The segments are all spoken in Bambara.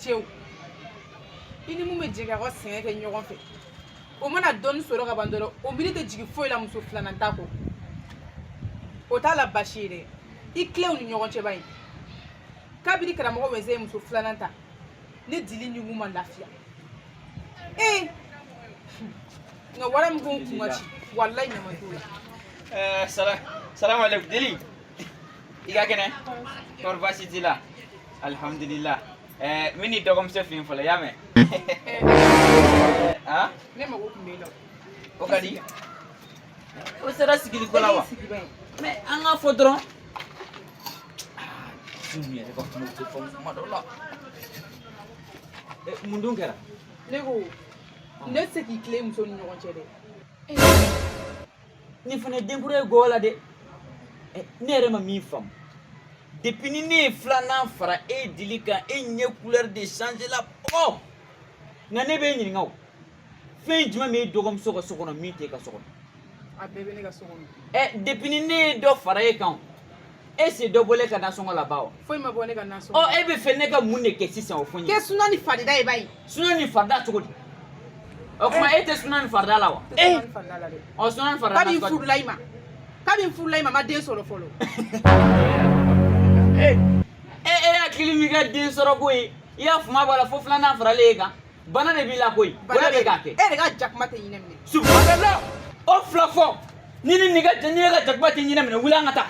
Cɛw, i ni mun bɛ jɛ k'aw ka sɛgɛn kɛ ɲɔgɔn fɛ, o mana dɔɔni sɔrɔ ka ban dɔrɔn, o miiri tɛ jigin foyi la muso filanan ta kɔ. O t'a la baasi ye dɛ, i tilen u ni ɲɔgɔn cɛ ba ye. Kabini karamɔgɔ Wɛnzɛ ye muso filanan ta, ne dili ɲugun ma lafiya. Ee, nka wara min ko n kun ka ci, walayi ɲama t'o la. Salam alaikum Deli. I ka kɛnɛ? Kɔri baasi t'i la? Alhamdulillah. N bɛ n'i dɔgɔmuso fɛ yen fɔlɔ, i y'a mɛn? Ah? Ne mago tun b'e la. O ka di. O sera sigili ko la wa? Sigi ba ye. Mais an k'a fɔ dɔrɔn. Ah, denw yɛrɛ ka kumaw tɛ faamu kuma dɔw la. Mun dun kɛra? Ne ko ne tɛ se k'i tilen muso ni ɲɔgɔn cɛ dɛ. Nin fana ye denkura ye gɔwɔ la dɛ. Ne yɛrɛ ma min faamu, depuis ni ne ye filanan fara e dili kan, e ɲɛ couleur de changer la. Ɔ, nka ne b'e ɲininka, o fɛn jumɛn bɛ e dɔgɔmuso ka so kɔnɔ min t'e ka so kɔnɔ? A bɛɛ bɛ ne ka so kɔnɔ. Depuis ni ne ye dɔ fara e kan, est ce dɔ bɔlen ka nasɔngɔ la ba wa? Foyi ma bɔ ne ka nasɔngɔ. Ɔ, e bɛ fɛ ne ka mun de kɛ sisan? O fɔ n ye. Kɛ suna ni farida ye ba ye. Suna ni farida cogo di? O tuma e tɛ suna ni farida la wa? Tɛ suna ni farida la dɛ. Ɔ, suna ni farida. Kabi n furula i ma, kabi n furula i ma, n ma den sɔrɔ fɔlɔ. E hakili m'i ka den sɔrɔ ko ye, i y'a fuma bɔ a la fo filanan faralen e kan. Bana de b'i la koyi, o de bɛ k'a kɛ. E de ka jakuma tɛ ɲinɛ minɛ. Subhanallah, o fila fɔ ni ni nin ka ni ne ka jakuma tɛ ɲinɛ minɛ, wuli an ka taa.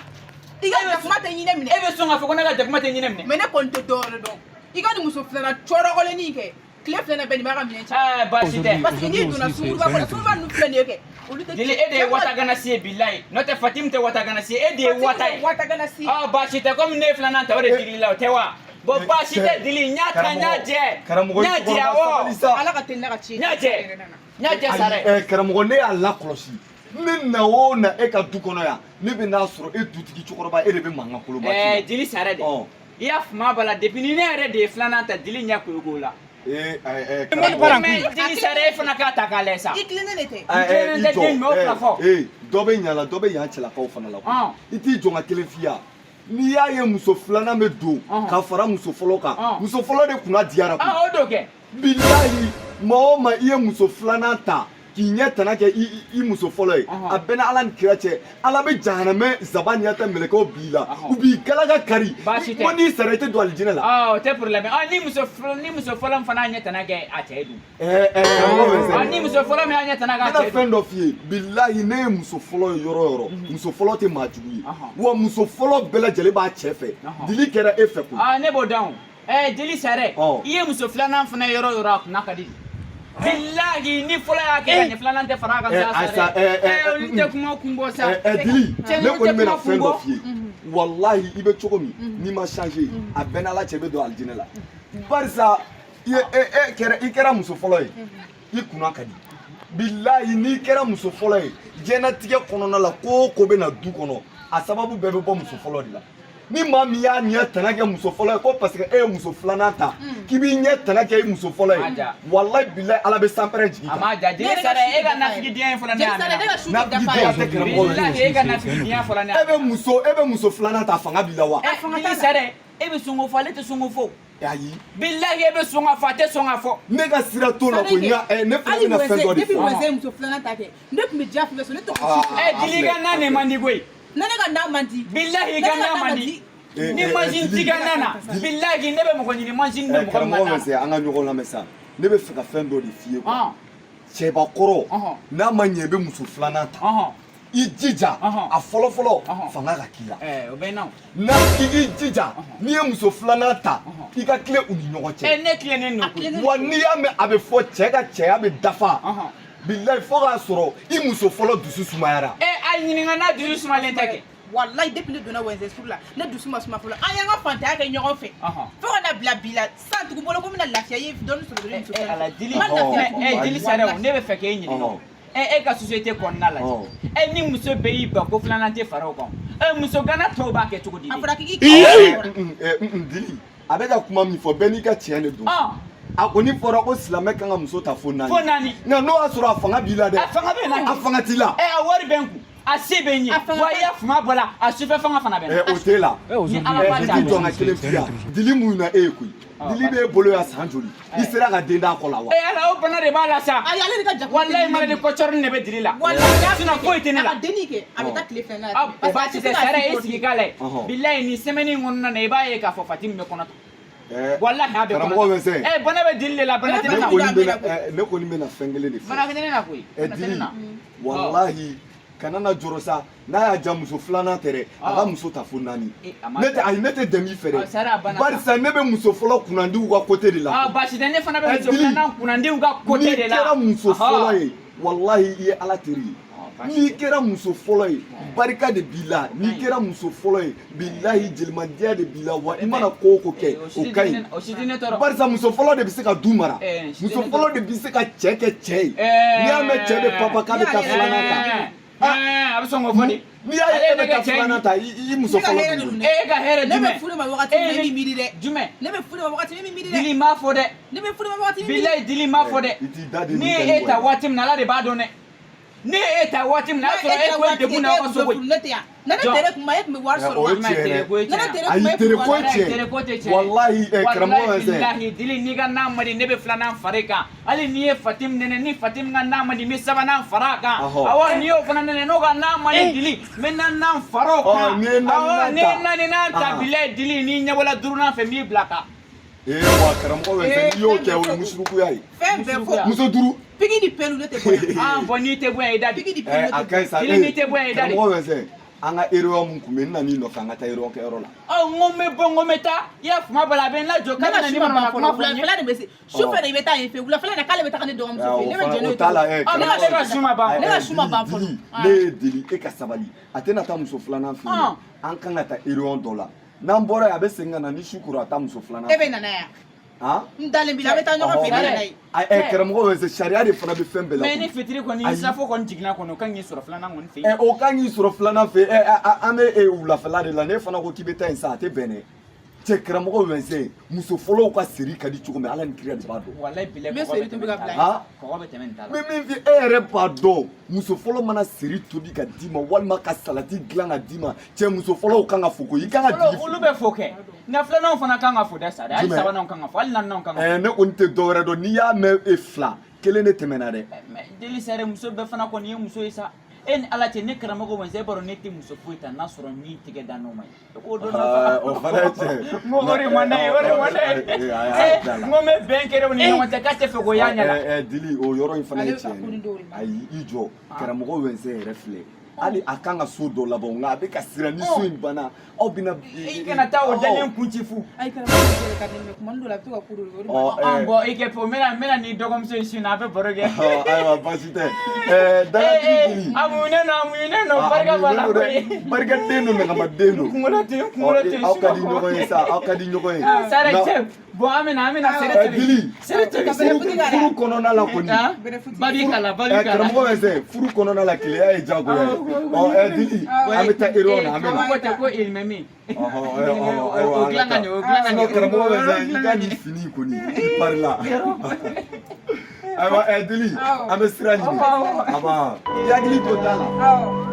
I ka jakuma tɛ ɲinɛ minɛ. E bɛ sɔn k'a fɔ ko ne ka jakuma tɛ ɲinɛ minɛ? Mais ne kɔni tɛ dɔwɛrɛ dɔn, i ka nin muso filanan cɔrɔgɔlennin kɛ, tile filanan bɛɛ nin b'a ka minɛn cɛ. Baasi tɛ. Parce que n'i donna sunguruba kɔnɔ, sunguruba ninnu filɛ nin ye kɛ, olu tɛ. Dili, e de ye wataganasi ye, bilayi. N'o tɛ, Fatim tɛ wataganasi ye, e de ye wata ye. Wataganasi. Ɔ, baasi tɛ, komi ne ye filanan ta, o de digili la, o tɛ wa? Bon, baasi tɛ Dili, n y'a ta, n y'a jɛ. Karamɔgɔ, n y'a jɛ, awɔ. Ala ka teli n'a ka ci ye. N y'a jɛ, n y'a jɛ sa dɛ. Karamɔgɔ, ne y'a lakɔlɔsi, ne na o na e ka du kɔnɔ yan, ne bɛ n'a sɔrɔ e dutigi cɛkɔrɔba, e de bɛ mankan koloba ci la. Dili sara dɛ. I y'a faamu b'a la, depuis ni ne yɛrɛ de ye filanan ta, Dili ɲɛ koyiko la. Karamɔgɔ. Mais Dili sara, e fana k'a ta k'a lajɛ sa. I tilennen de tɛ. N tilennen I tɛ jɔ, den jumɛn, o fila fɔ. Dɔ bɛ ɲa la, dɔ bɛ yan cɛlakaw fana la koyi. I t'i jɔ n ka kelen f'i ye, n'i y'a ye muso filanan bɛ don ka fara muso fɔlɔ kan, muso fɔlɔ de kunna diyara koyi. O don kɛ. Bilahi, maa o maa i ye muso filanan ta k'i ɲɛ tana kɛ i muso fɔlɔ ye, a bɛɛ ni Ala ni kira cɛ, Ala bɛ jahanamɛ zabaniyata mɛlɛkɛw b'i la, u b'i galaka kari. Baasi tɛ. Ko n'i sara, i tɛ don alijinɛ la. O tɛ problème. Ni muso fɔlɔ min fana y'a ɲɛ tana kɛ a cɛ ye dun? Karamɔgɔ bɛ se. Ni muso fɔlɔ min y'a ɲɛ tana kɛ a N bɛna cɛ ye fɛn dun? dɔ f'i ye, bilahi, ne ye muso fɔlɔ ye yɔrɔ o yɔrɔ, muso fɔlɔ tɛ maa jugu ye, wa muso fɔlɔ bɛɛ lajɛlen b'a cɛ fɛ. Dili kɛra e fɛ koyi. Ne b'o dɔn o. Dili sɛrɛ, i ye muso filanan fana yɔrɔ o yɔrɔ, a kunna ka di. Bilahi, ni fɔlɔ y'a kɛ ka ɲɛ, filanan tɛ fara a kan sa. Ayisa, Sɛrɛ, olu tɛ kuma kun bɔ sa. Dili, Cɛ, ne ninnu kɔni tɛ bɛna kuma fɛn kun dɔ bɔ. f'i ye, walahi, i bɛ cogo min, n'i ma changer, a bɛɛ n'Ala cɛ, i bɛ don alijinɛ la, barisa i ye e e kɛra i kɛra muso fɔlɔ ye, i kunna ka di. Bilahi, n'i kɛra muso fɔlɔ ye diɲɛnatigɛ kɔnɔna la, ko o ko bɛ na du kɔnɔ, a sababu bɛɛ bɛ bɔ muso fɔlɔ de la. Ni maa min y'a ɲɛ tana kɛ muso fɔlɔ ye, ko parce que e ye muso filanan ta, k'i b'i ɲɛ tana kɛ i muso fɔlɔ A ye, ja. walahi bilahi, Ala bɛ sanpɛrɛn jigin A kan. ma ja, Dili sɛrɛ, e ka nafigidenya in fɔlɔ, ne y'a Jeli Sare, ne ka mɛn. su tɛ dafa Nafigidenya ye. tɛ, karamɔgɔ. Bilahi, e ka nafigidenya fɔlɔ, ne y'a E bɛ muso filanan ta, fanga b'i la wa? Dili sɛrɛ, e bɛ sɔn k'o fɔ, ale tɛ sɔn k'o fɔ. Ayi. Bilahi, e bɛ sɔn k'a fɔ, a tɛ sɔn k'a fɔ. Ne ka sira t'o la koyi, nka ne fana Hali bɛna fɛn dɔ de depuis fɔ. Wɛnzɛ ye muso filanan ta kɛ, ne tun bɛ diya fɛn fɛn sɔrɔ, ne tɔgɔ si. Dili, ka na de man di koyi. Ne ne ka na man di. Bilahi, Ne ka ne na man di. Ni mansin t'i ka na na, bilahi, ne bɛ mɔgɔ ɲini mansin bɛ mɔgɔ min ka Karamɔgɔ na. Wɛnzɛ, an ka ɲɔgɔn lamɛn sa, ne bɛ fɛ ka fɛn dɔ de f'i ye quoi. Cɛbakɔrɔ, n'a ma ɲɛ i bɛ muso filanan ta, i jija, a fɔlɔ fɔlɔ, fanga ka k'i la. O bɛ na o. Na i k'i jija, n'i ye muso filanan ta, i ka tilen u ni ɲɔgɔn cɛ. Ne tilennen don koyi. Wa n'i y'a mɛn a bɛ fɔ cɛ ka cɛya bɛ dafa, bilahi, fo k'a sɔrɔ i muso fɔlɔ dusu sumayara. A ɲininka n'a dusu sumalen tɛ kɛ. Walayi, depuis ne donna Wɛnzɛ sugu la, ne dusu ma suma fɔlɔ. An y'an ka fantanya kɛ ɲɔgɔn fɛ fo ka na bila bi la sisan, tugu bolo ko n bɛna lafiya, i ye dɔɔni sɔrɔ dɔrɔn, muso filanan. Ala, Dili. N ma lafiya. Dili Sare, ne bɛ fɛ k'e ɲininka o. E ka société kɔnɔna lajɛ, ni muso bɛɛ y'i ban ko filanan tɛ fara o kan, muso gana tɔw b'a kɛ cogo di? A fɔra k'i k'i Dili, a bɛ ka kuma min fɔ, bɛɛ n'i ka tiɲɛ de don. A kɔni fɔra ko silamɛ kan ka muso ta fo naani. Fo naani. Nka n'o y'a sɔrɔ a fanga b'i la dɛ. A fanga bɛ n na. A fanga t'i la. A wari bɛ n kun. A se bɛ n ye. A fanga Wa i y'a fuma bɔ la, a sufɛ fanga fana bɛ n na. O t'e la. Ni Ala ma I ja t'i jɔ n ka kelen f'i ye. Dili mun na e ye koyi? Dili b'e bolo yan san joli? I sera ka den d'a kɔ la wa? E Ala, o bana de b'a la sa. Ayi, ale de ka jakuma. Walayi, maladie kɔcɔrɔni de bɛ Dili la. Walayi. Sinon foyi tɛ ne la. A ka denni kɛ, a bɛ taa tile 2 na. Ah, baasi tɛ, sara e sigi k'a lajɛ. Ɔhɔn. Bilayi, nin semaine in kɔnɔna na, i b'a ye k'a fɔ Fatim bɛ kɔnɔ ta. Walahi, a bɛ kɔnɔ ta. Karamɔgɔ Vincent. Bana bɛ Dili de la, bana tɛ ne Ne la. kɔni bɛna ne kɔni bɛna fɛn kelen de fɔ. Bana tɛ ne la koyi. Bana tɛ ne Dili, la. walahi, kana na jɔrɔ sa. N'a y'a ja muso filanan tɛ dɛ, a ka muso ta fo naani. A ma Ne tɛ, ayi, ne tɛ dɛmɛ i fɛ Ah, Sara, a dɛ, banna. Barisa ne bɛ muso fɔlɔ kunnandiw ka côté de la. Ah, baasi tɛ, ne fana bɛ muso Dili, filanan kunnandiw ka côté de la. N'i kɛra muso fɔlɔ Ɔhɔ. ye, walahi, i ye Ala teri ye. Baasi N'i tɛ. kɛra muso fɔlɔ ye, barika de b'i la. N'i kɛra muso fɔlɔ ye, bilahi, jelimandiya de b'i la. Wa i mana ko o ko kɛ, o ka ɲi. O si tɛ ne tɔɔrɔ. Barisa muso fɔlɔ de bɛ se ka du mara. Si tɛ Muso ne fɔlɔ de bɛ se ka cɛ kɛ cɛ ye. N'i y'a mɛn cɛ bɛ papa k'a bɛ taa filanan ta, A bɛ sɔn k'o fɔ de. N'i y'a ye e bɛ taa filanan ta, i muso Ne ka fɔlɔ hɛrɛ dun. de don. E ka hɛrɛ Ne bɛ jumɛn? furu ma wagati min na, e b'i miiri dɛ. Jumɛn? Ne bɛ furu ma wagati min, e b'i miiri dɛ. Dili m'a fɔ dɛ. Ne bɛ furu ma wagati min, i b'i miiri. Bilayi, Dili m'a fɔ dɛ. I t'i da de Ne nin ye kɛ e ta waati min na, Ala de b'a dɔn dɛ. Ne ye e ta waati min na, a y'a sɔrɔ e ko degun na aw ka so koyi. Ne tɛ yan. Ne Jɔn. tere kun ma, e tun bɛ wari sɔrɔ O wa? ye tiɲɛ yɛrɛ. Tereko ye Ne tiɲɛ. tere Ayi, kun ma, e tere tun ko bɛ ye wari tiɲɛ. Tereko tɛ tiɲɛ. Walahi, karamɔgɔ Walahi, Vincent. bilahi, Dili, n'i ka n'a man di, ne bɛ filanan fara i kan. Hali n'i ye Fatim nɛnɛ, ni Fatim ka n'a man di, n bɛ sabanan fara a kan. Ɔhɔ. Awɔ, n'i y'o fana nɛnɛ, n'o ka n'a man di, Dili, n bɛ naaninan fara o Ɔ, kan. n'i ye naaninan Awɔ, n'i ye ta. naaninan ta, bilahi, Dili, n'i ɲɛbɔla duurunan fɛ, n b'i bila kan. Wa karamɔgɔ Vincent, n'i y'o kɛ, o ye musurukuya ye. Fɛn bɛɛ fɔ. Muso duuru. Pigi ni pɛlu, ne tɛ bɔ yan. Ah, bon, n'i tɛ bɔ yan, i da di. Pigi ni pɛlu, ne A tɛ ka bɔ ɲi sa. Dili, n'i tɛ bɔ yan, i da di. Karamɔgɔ Vincent, an ka erreur mun kun bɛ yen, n nan'i nɔfɛ, an ka taa erreur kɛyɔrɔ la. Ɔ, n ko n bɛ bɔ, n ko n bɛ taa. I y'a fuma bɔ la, a bɛ n lajɔ Ne ka k'a bɛ na su ni ma mana ban kuma fɔlɔ. fɔ n ye. Wulafɛla de bɛ se. Sufɛ de i bɛ taa yen fɛ. Wulafɛla de k'ale bɛ taga ne dɔgɔmuso fɛ. Ne bɛ jɛn n'o O ye. t'a la. Ɔ, ne ka ne ka su ma ban. Ne ka su ma ban fɔlɔ. Dili, ne ye Dili, e ka sabali. A tɛna taa muso filanan fɛ yen dɛ. An kan ka taa erreur dɔ la. N'an bɔra yen, a bɛ segin ka na. Ni su kora, a taa muso filanan. E bɛ na n'a ye. Han. N dalen b'i la, a bɛ taa ɲɔgɔn fɛ, i bɛ na n'a ye. Karamɔgɔ Vincent, sariya de fana bɛ fɛn bɛɛ la. Mais ni fitiri kɔni, Ayi. safo kɔni jiginna kɔni, o kan k'i sɔrɔ filanan kɔni fɛ yen. O kan k'i sɔrɔ filanan fɛ. An bɛ wulafɛla de la. Ne fana ko k'i bɛ taa yen sa, a tɛ bɛn dɛ. Cɛ, karamɔgɔ Vincent, muso fɔlɔw ka seri ka di cogo min, Ala ni kira de b'a dɔn. Walayi, bilayi, N bɛ kɔgɔ seri bɛ tobi tɛmɛ ka nin ta bila la. Han? Kɔgɔ bɛ tɛmɛ nin ta N la. bɛ min f'i ye, e yɛrɛ b'a dɔn, muso fɔlɔ mana seri tobi ka d'i ma, walima ka salati dilan ka d'i ma, cɛ, muso fɔlɔw kan ka fo koyi. I kan ka Fɔlɔ, digi. olu bɛ fo kɛ, nka filananw fana kan ka fo dɛ sa dɛ. Hali Jumɛn? sabananw kan ka fo, hali naaninan kan ka fo. Ne kɔni tɛ dɔwɛrɛ dɔn. N'i y'a mɛn e fila kelen de tɛmɛna dɛ. Mais Deli sare, muso bɛɛ fana kɔni ye muso ye sa. E ni Ala cɛ, ne karamɔgɔ Vincent, e b'a dɔn ne tɛ muso foyi ta n'a sɔrɔ min tigɛ da n'o ma ye. E b'o dɔn na Ah, sa. o fana ye tiɲɛ. N ko o de man d'a ye, o de man d'a ye. Ayi, N ko n bɛ bɛn kɛ u ni ɲɔgɔn cɛ, k'a tɛ fɛ k'o y'a ɲɛ la. Dili, o yɔrɔ in fana ye Ale bɛ ka tiɲɛ ko ni ye. dɔw de ma. Ayi, i jɔ. Karamɔgɔ Vincent yɛrɛ filɛ, hali a kan ka so dɔ labɔ, nka a bɛ ka siran ni so in banna, aw bɛna. I kana taa o dalen kun ci fu. Ayi, karamɔgɔ yɛrɛ ka di ne, kuma dɔw la a bɛ to ka ko dɔ o de ma. An bɔn, i kɛ fo, n bɛna n'i dɔgɔmuso ye sini, a bɛ baro kɛ. Ɔ, ayiwa, baasi tɛ. Dagatigi Dili. A muɲunen don, a muɲunen don, barika b'a la koyi. Barikaden don, nagamaden don. N kunkolo ten, n kunkolo ten. Aw ka di ɲɔgɔn ye sa, aw ka di ɲɔgɔn ye. Sare cɛ, bon, an bɛna sere tobi. Dili, Sere tobi, sere furu tobi. furu kɔnɔna la kɔni. Ah, babi kala, babi kala. Karamɔgɔ Vincent, furu kɔnɔna la, keleya ye diyagoya ye. Ɔ, Dili, an bɛ taa erreur na, an bɛ na. Tubabu ko ten ko ilmemi. Ɔhɔ, ɔhɔ, ayiwa, O an dilan ka ka ɲɛ, o dilan ka taa. ɲɛ. Sinon, karamɔgɔ Vincent, i ka nin fini in kɔni, i pari la. Ayiwa, Dili, an bɛ sira ɲini. Aba, i hakili to da la. Awɔ.